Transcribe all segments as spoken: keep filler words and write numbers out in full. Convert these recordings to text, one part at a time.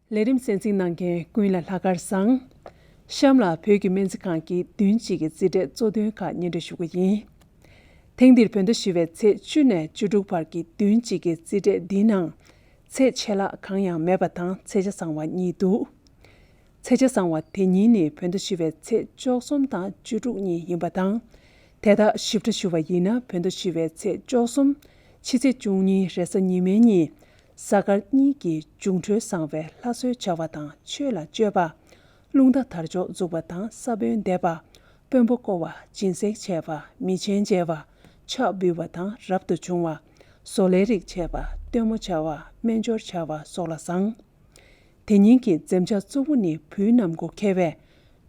ལས་རིམ་གསན་གཟིགས་གནང་མཁན་ཀུན་ལ་ལྷག་དཀར་བཟང་། གཤམ་ལ་བོད་ཀྱི་སྨན་རྩིས་ཁང་གི་བདུན་གཅིག་གི་རྩིས་འབྲས་གཙོ་དོན་ཁག་སྙན་སྒྲོན་ཞུ་གི་ཡིན། ཐེངས་འདིར་བོད་ཟླ་བཞི་པའི་ཚེས་བཅུ་ནས་བཅུ་དྲུག་བར་གྱི་བདུན་གཅིག་གི་རྩིས་འབྲས་འདིའི་ནང་། ཚེས་ཆད་ལྷག་གང་ཡང་མེད་པ་དང་ཚེས་ཆ་བཟང་བ་གཉིས་འདུག་ཚེས་ཆ་བཟང་བ་དེ་གཉིས་ནི་བོད་ཟླ་བཞི་པའི་ཚེས་བཅུ་གསུམ་དང་བཅུ་དྲུག་གཉིས་ཡིན་པ་དང་། དེ་དག་ཞིབ་ཕྲ་ཞུ་བ་ཡིན་ན་བོད་ཟླ་བཞི་པའི་ཚེས་བཅུ་གསུམ་ཕྱི་ཚེས་བཅུ་གཉིས་རེས་གཟའ་ཉི་མའི་ཉིན། གཟའ་སྐར་གཉིས་ཀྱི་འབྱུང་འཕྲོད་བཟང་བའི་ལྷ་གསོལ་བྱ་བ་དང་ཆོས་ལ་སྤྱོད་པ། རླུང་རྟ་དར་ལྕོག་འཛུགས་པ་དང་ས་བོན་འདེབས་པ། དཔོན་པོ་བསྐོ་བ། སྦྱིན་སྲེག་བྱས་པ། མི་ཆེན་མཇལ་བ། ཕྱག་འབུལ་བ་དང་རབ་ཏུ་བྱུང་བ། བཟོ་ལས་རིགས་བྱས་པ། སྟོན་མོ་བྱ་བ། སྨན་སྦྱོར་བྱ་བ་སོགས་ལ་བཟང་། དེ་ཉིན་གྱི་འཛེམ་བྱ་གཙོ་བོ་ནི་བུའི་ནམ་མགོ་ཁེལ་བས།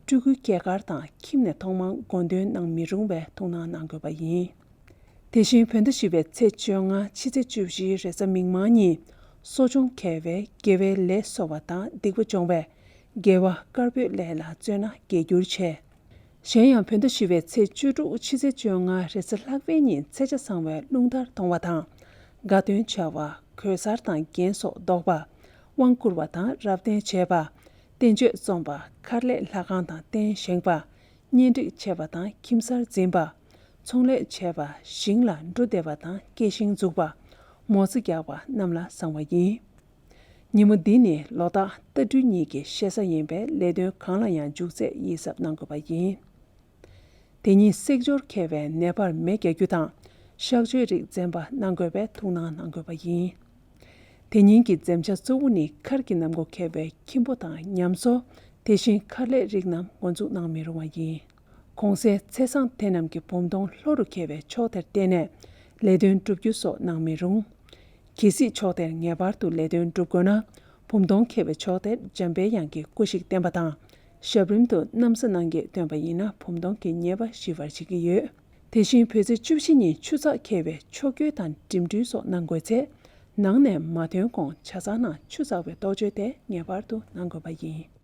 སྤྲུལ་སྐུའི་སྐྱེས་སྐར་དང་ཁྱིམ་ནས་ཐོག་མར་སྒོ་འདོན་གནང་མི་རུང་བས་ཐུགས་སྣང་གནང་དགོས་པ་ཡིན། དེ་བཞིན་བོད་ཟླ་བཞི་པའི་ཚེས་བཅོ་ལྔ་ཕྱི་ཚེས་བཅུ་བཞི་རེས་གཟའ་མིག་དམར་ཉིན། གསོ་སྦྱོང་འཁེལ་བས་དགེ་བའི་ལས་གསོ་བ་དང་སྡིག་པ་སྦྱོང་བས། དགེ་བ་དཀར་པོའི་ལས་ལ་བརྩོན་ན་དགེ་འགྱུར་ཆེ། གཞན་ཡང་བོད་ཟླ་བཞི་པའི་ཚེས་བཅུ་དྲུག་ཕྱི་ཚེས་བཅོ་ལྔ་རེས་གཟའ་ལྷག་པའི་ཉིན་ཚེས་ཆ་བཟང་བའི་རླུང་ལྟར་གཏོང་བ་དང་། དགའ་སྟོན་བྱ་བ། གོས་གསར་དང་རྒྱན་སོགས་འདོགས་པ། དབང་བསྐུར་བ་དང་རབ་བརྟན་བྱེད་པ། བསྟན་བཅོས་རྩོམ་པ། མཁར་ལས་ལྷ་ཁང་དང་རྟེན་བཞེངས་པ། གཉེན་སྒྲིག་བྱེད་པ་དང་ཁྱིམ་གསར་འཛིན་པ། ཚོང་ལས་བྱེད་པ། ཞིང་ལ་འབྲུ་འདེབས་པ་དང་སྐྱེ་ཤིང་འཛུགས་པ། མོ་རྩིས་རྒྱག་པ་རྣམས་ལ་བཟང་བ་ཡིན། ཉིན་མོ་འདི་ནི་ལོ་རྟགས་རྟ་སྦྲུལ་གཉིས་ཀྱི་བཤད་ས་ཡིན་པས་ལས་དོན་གང་ལ་ཡང་འཇུག་ཚད་ཡིད་གཟབ་གནང་དགོས་པ་ཡིན། དེ་ཉིན་བསྲེག་སྦྱོར་འཁེལ་བས་ནད་པར་མེ་རྒྱག་རྒྱུ་དང་། གཤག་བཅོས་རིགས་འཛེམ་པ་གནང་དགོས་པས་ཐུགས་སྣང་གནང་དགོས་པ་ཡིན། དེ་ཉིན་གྱི་འཛེམ་བྱ་གཙོ་བོ་ནི་མཁར་གྱི་ནམ་མགོ་ཁེལ་བས་ཁྱིམ་སྤོ་དང་ཉམས་གསོ། དེ་བཞིན་མཁར་ལས་རིགས་རྣམས་འགོ་འཛུགས་གནང་མི་རུང་བ་ཡིན། གོང་གསལ་ཚེས་བཟང་དེ་རྣམས་ཀྱི་བུམ་གདོང་ལྷོ་རུ་ཁེལ་བའི་ཕྱོགས་དེར་བརྟེན་ནས་ལས་དོན་བསྒྲུབ་རྒྱུ་སོགས་གནང་མི་རུང་། གལ་སྲིད་ཕྱོགས་དེར་ངེས་པར་དུ་ལས་དོན་སྒྲུབ་དགོས་ན། བུམ་གདོང་ཁེལ་བའི་ཕྱོགས་དེར་འཇམ་པའི་དབྱངས་ཀྱི་སྐུ་ཞིག་བསྟན་པ་དང་། ཞབས་རིམ་དུ་གནམ་ས་སྣང་བརྒྱད་བཏོན་པ་ཡིན་ན་བུམ་གདོང་གི་ཉེས་པ་ཞི་བར་བྱེད་ཀྱི་ཡོད། དེ་བཞིན་བོད་ཚེས་བཅུ་བཞི་ཉིན་ཆུ་ཚགས་ཁེལ་བས་ཕྱོགས་བསྐྱོད་དང་འགྲིམ་འགྲུལ་སོགས་གནང་དགོས་ཚེ། ནང་ནས་མ་ཐོན་གོང་ཇ་ཚང་ནང་ཆུ་ཚགས་པའི་གཏོ་བཅོས་དེ་ངེས་པར་དུ་གནང་དགོས་པ་ཡིན།